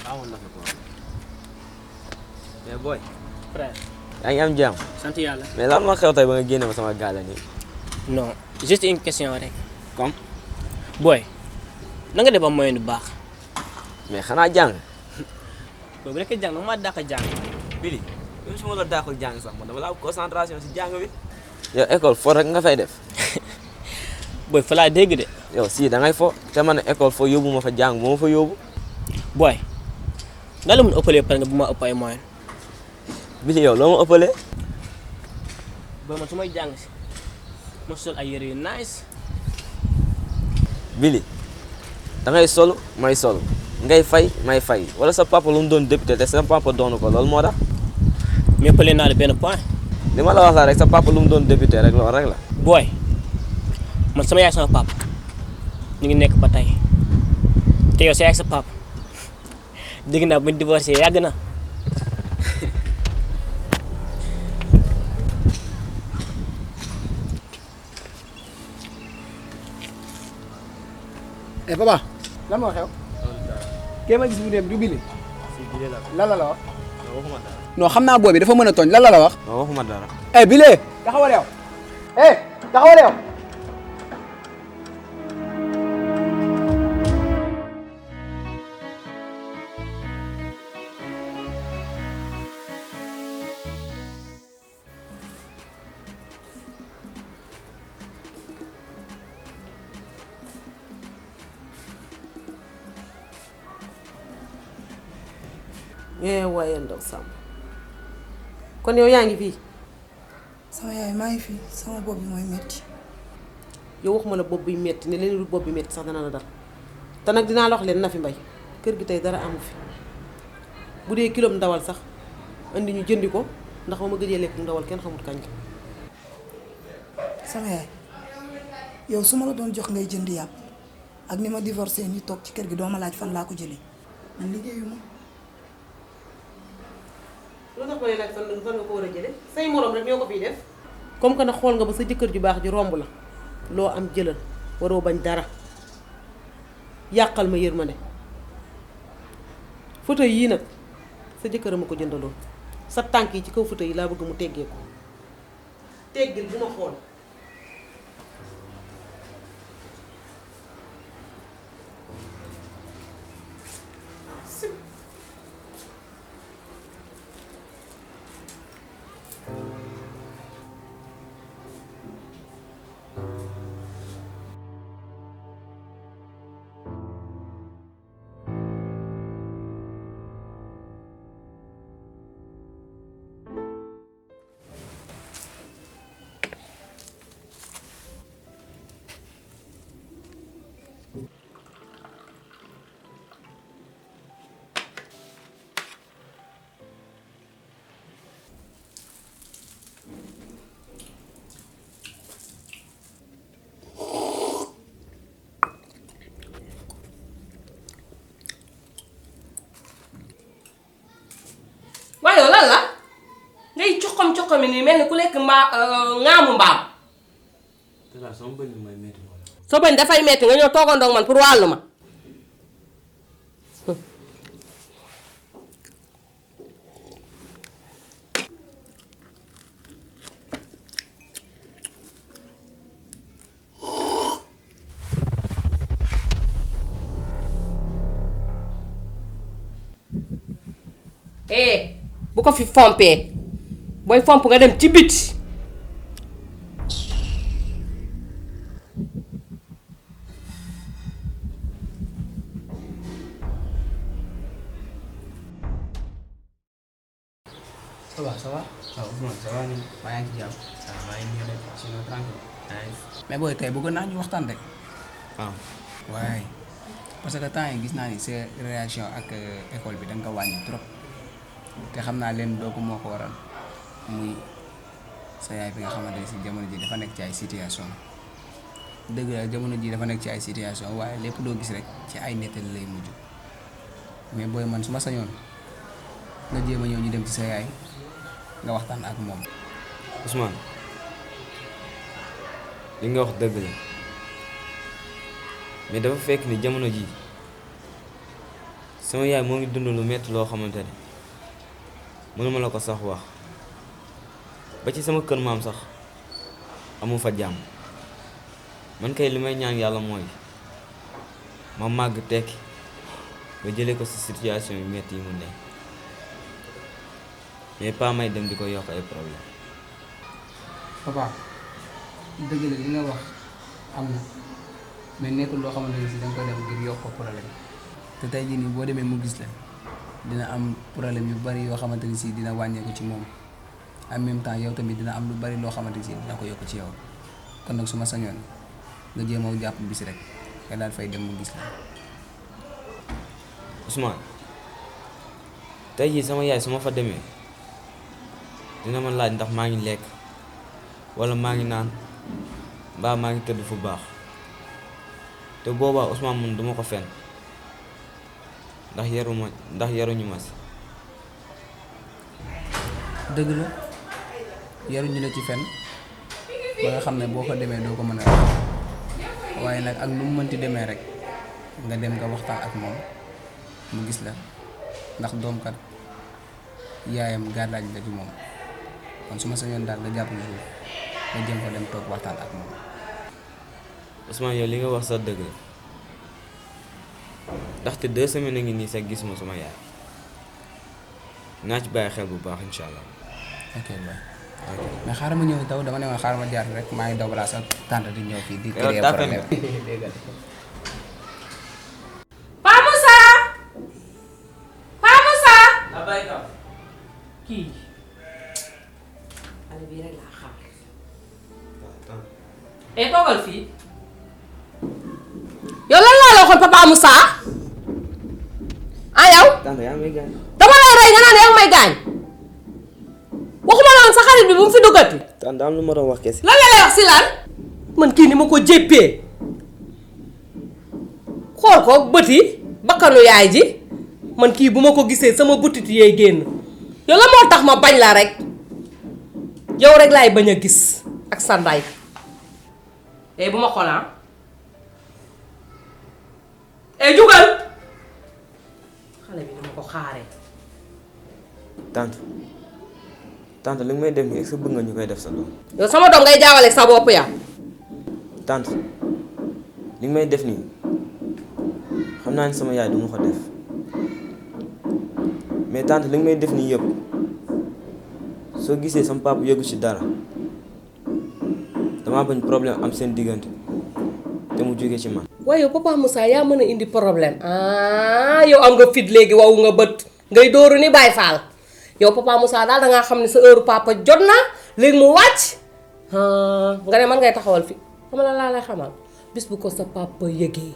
amoon na fa quoi. mais boy. frère. yaa ngi am jàmm. sant yàlla. mais lan moo xew tey ba nga génne ma sama gaale nii. non juste une question rek. comme. boy na nga def am moyen bu baax. mais xanaa jàng. boobu rek jàng nag maa dàq jàng. Billy même su ma la dàqul jàng sax man dama la am concentration si jàng bi. yow école foo rek nga fay def. boy fa laa dégg de. yow si da ngay fo te man école foo yóbbu ma fa jàng moo ma fa yóbbu. boy nga la mun ëppalee pare nga bu ma ëpp ay moyen. Billy yow loo ma ëppalee. boy man su may jàng si ma sol ay yére yu nice. Billy da ngay sol may sol ngay fay may fay wala sa papa lu mu doon député te sa papa doonu ko loolu moo tax. mais ëppalee naa la benn point. li ma la wax la rek sa papa lu mu doon député rek loolu rek la. boy man sama yaay sama papa ñu ngi nekk ba tey te yow sa yaay sa papa dégg naa buñ divorcé yàgg na. eh papa lan moo xew. kee ma gis mu dem du Billy. si Billy la. lan la wax. non waxuma dara. non xam naa boobi dafa mën a tooñ lan la wax. non waxuma dara. eh Billy taxawal yow. taxawal yow. waaye ndaw Samb kon yow yaa ngi fii. sama yaay maa ngi fi sama bopp bi mooy metti. yow waxuma la bopp buy metti ne leen lu bopp bi metti sax dana la dal te nag dinaa la wax leen na fi mbay kër gi tey dara amu fi bu dee kilo ndawal sax andi ñu jëndi ko ndax ba ma gëjee lekk ndawal kenn xamut kañ ko. sama yaay yow su ma la doon jox ngay jënd yàpp ak ni ma divorcé ni toog ci kër gi doo ma laaj fan laa ko jëlee man liggéeyuma. lu tax ma ne nag fan nga ko war a jële say morom rek ñoo ko fiy def. comme que nag xool nga ba sa jëkkër ju baax ji romb la loo am jëlal waroo bañ dara yàqal ma yërmande photo yii nag sa jëkkër a ma ko jëndaloon sa tànk yi ci kaw photo yi laa bëgg mu teggee ko teggil bu ma xool. waaye yow lan la ngay coxam nii mel ni ku lekk ŋaamu mbaam. sama bëñ mooy métti moom. soo bañ dafay metti nga ñëw toogandoog man pour wàllu ma. bu ko fi fompee booy fomp nga dem ci biti. ça va ça va. waaw Ousmane ça va nii maa ngi ci jàmm. ça va maa ngi nii rek sinon tranquille. mais booy tey bëggoon naa ñu waxtaan rek. waaw. waaye parce que temps yi gis naa ni sa réaction ak école bi da nga ko wàññi trop te xam naa leen doogu moo ko waral muy sa yaay bi nga xamante ne si jamono ji dafa nekk ci ay situation dëgg la jamono ji dafa nekk ci ay situation waaye lépp doo gis rek ci ay nettali lay mujj mais booy man su ma sañoon nga jéem a ñëw ñu dem ci sa yaay nga waxtaan ak moom. Ousmane li nga wax dëgg la mais dafa fekk ni jamono ji sama yaay moo ngi dund lu metti loo xamante ne mënuma la ko sax wax ba ci sama kër maam sax amu fa jàmm man kay li may ñaan yàlla mooy ma màgg tekki ba jëlee ko ci situation yu metti yi mu ne mais pas may dem di ko yokk ay problème. papa dëgg la li nga wax am na mais nekkul loo xamante ne si danga koy def ngir yokk ko problème te tey jii nii boo demee mu gis la dina am problème yu bari yoo xamante ni si dina wàññeeku ci moom en même temps yow tamit dina am lu bari loo xamante ni si dina ko yokk ci yow kon nag su ma sañoon nga jéem a jàpp bis rek nga daal fay dem mu gis la. Ousmane tey jii sama yaay su ma fa demee dina ma laaj ndax maa ngi lekk walla maa ngi naan mbaa maa ngi tëdd fu baax te boobaa Ousmane man duma ko fen ndax yaruñu ma si. dëgg la yaruñu la ci fen ba nga xam ne boo ko demee doo ko mën a waaye nag ak nu mu mënti demee rek nga dem nga waxtaan ak moom mu gis la ndax doom kat yaayam gàllaaj la ci moom kon su ma sañoon daal nga jàpp na suuf nga jëm ko dem toog waxtaan ak moom. Ousmane yow li nga wax sa dëgg la ndaxte 2 semaines a ngi nii sax gisuma sama yaay naa ci bàyyi xel bu baax incha allah. ok mais xaaral ma ñëw daw dama ne ma xaaral ma jaar rek maa ngi daw balaa sa tante di ñëw fii di créer problème. Pa Moussa Pa Moussa kii xale bii rek laa xam toogal fii yow lan laa la waxoon Papa Moussa ah yow tante yaa may gaañ. dama lay rey nga naan yaa ngi may gaañ waxuma la woon sa xarit bi bu mu fi duggati tante am lu ma doon wax kese. lan la lay wax si lan man kii ni ma ko jéppee xool ko bët yi bakkanu yaay ji man kii bu ma ko gisee sama butit yee génn yow la moo tax ma bañ la rek yow rek laay bañ a gis ak sa nday bu ma xoolaan jugal xale bi dama ko xaaree tante li nga may def nii est-ce que bëgg nga ñu koy def sa doom. yow sama doom ngay jaawale sa bopp ya tante li nga may def nii xam naa ni sama yaay du ma ko def mais tante li nga may def nii yëpp soo gisee sama papa yëgu ci dara damaa bañ problème am seen diggante te mu jóge ci man. waaye yow Papa Moussa yaa mën a indi problème yow am nga fit léegi wawu nga bët ngay dóoru ni Baye Fall yow Papa Moussa daal dangaa xam ne sa heure papa jot na léegi mu wàcc nga ne man ngay taxawal fi xam la laa lay xamal bis bu ko sa papa yëgee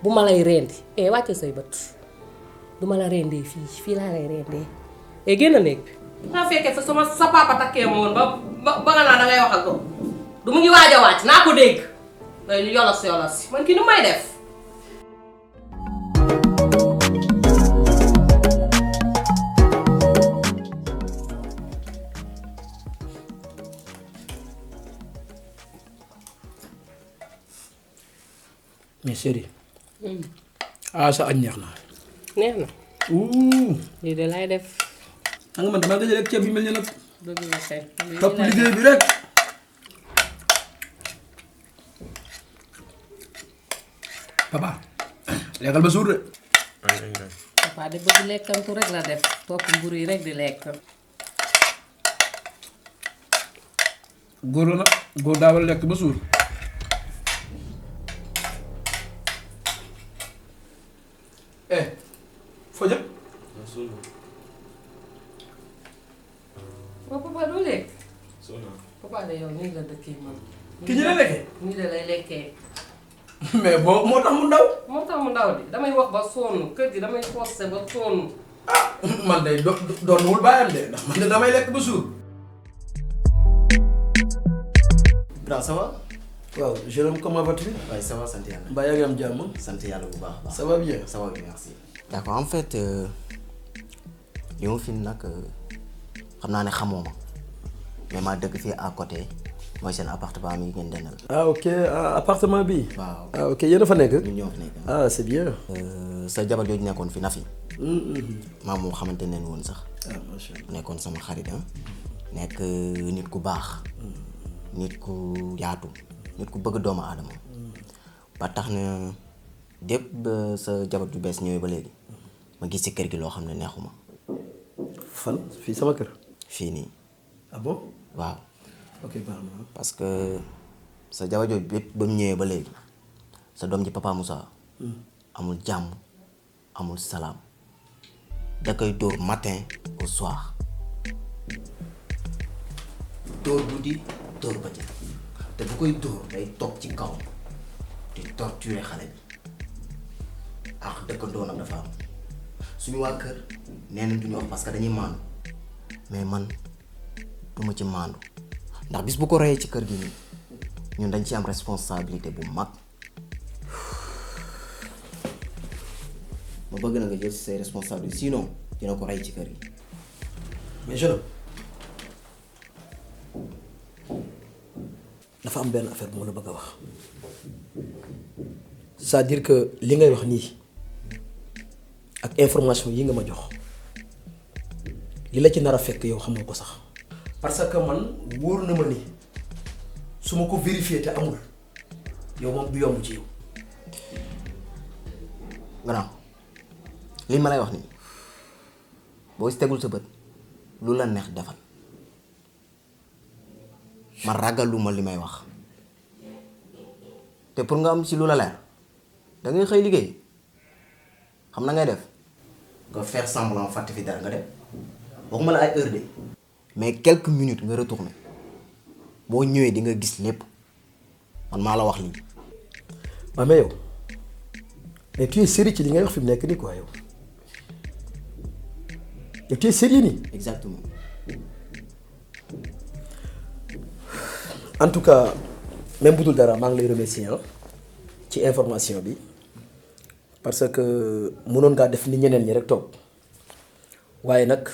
bu ma lay rendi wàcce say bët du ma la rendee fii laa lay rendee génn néeg bi nga fekkee fa sa papa takkee moon ba nga naa dangay wax ak doom du mu ngi waaj a wàcc naa ko dégg day yolos man kii nu may def mais chérie sa añ neex na. neex na lii de lay def xam nga man damaa gëj a lekk ceeb bi mel ni nag dëgg la kay topp liggéey bi rek. papa lekkal ba suur de. papa de bëgg lekkantu rek la def topp mburu yi rek di lekk góor la nag góor daa war a lekk ba suur. foo jëm. waaw papa doo lekk papa de yow nii la dëkkee man ki ñu la lekkee. nii la lay lekkee mais boo moo tax mu ndaw. moo tax mu ndaw di damay wax ba sonn kër gi damay forcé ba sonn man de doonul bàyyam de ndax man de damay lekk ba suur. Bra ça va. waaw Jérôme comment vas-tu? waaye ça va sant yàlla. mbaa yaa ngi am jàmm. sant yàlla bu baax a baax. ça va bien. ça va bien merci. d'accord en fait li ma fi nag xam naa ne xamoo ma mais maa dëkk fii à côté mooy seen appartement mi ngeen dendal. ok appartement bi. waaw ok yéen a fa nekk. ñun ñoo fi nekk. c'est bien. sa jabar jooju nekkoon fi na fi maa moom xamante ne woon sax. ah macha allah nekkoon sama xarit nekk nit ku baax. nit ku yaatu. nit ku bëgg doomu aadama. ba tax na dépp ba sa jabar ju bees ñëwee ba léegi ma gis ci kër gi loo xam ne neexuma. fan fii sama kër. fii nii. ah bon. waaw. ok baax na. parce que sa jabar jooju bépp ba mu ñëwee ba léegi sa doom ji papa Moussa. amul jàmm amul salaam. da koy dóor matin au soir. dóor guddi dóor bëccëg te bu koy dóor day toog ci kaw di torturer xale bi ak dëkkandoo nag dafa am suñu waa kër nee nañ duñu wax parce que dañuy maandu mais man duma ci maandu ndax bis bu ko reyee ci kër gi nii ñun dañ ci am responsabilité bu mag ma bëgg na nga jël ci say responsabilités sinon dina ko rey ci kër gi. mais jeune homme dafa am benn affaire bu ma la bëgg a wax c'est-à-dire que li ngay wax nii ak information yi nga ma jox li la ci nar a fekk yow xamoo ko sax. parce que man wóor na ma ni su ma ko vérifier te amul yow moom du yomb ci yow. grand li ma lay wax nii boo si tegul sa bët lu la neex defal ma ragaluma li may wax te pour nga am ci lu la leer da ngay xëy liggéey xam na ngay def nga faire semblant fàtte fi dara nga dem waxuma la ay heure de mais quelques minutes nga retourner boo ñëwee di nga gis lépp man maa la wax lii. waaw mais yow mais tu es sérieux ci li ngay wax fi mu nekk nii quoi yow tu es sérieux nii. exactement. en tout cas même bu dul dara maa ngi lay remercier ci information bi parce que mënoon ngaa def ni ñeneen ñi rek toog waaye nag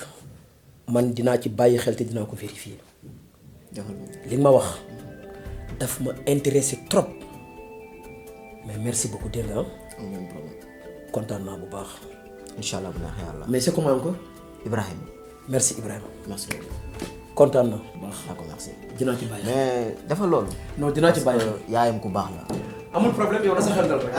man dinaa ci bàyyi xel te dinaa ko vérifier li nga ma wax daf ma intéressé trop mais merci beaucoup dégg nga kontaan naa bu baax. incha allah bu neexee yàlla. mais c'est comment encore. Ibrahima. merci Ibrahima. merci beaucoup. kontaan na bu baax. d'accord merci. dinaa ci bàyyi mais dafa loolu. non dinaa ci bàyyi yaayam ku baax la. amul problème yow da sa xel dal rek.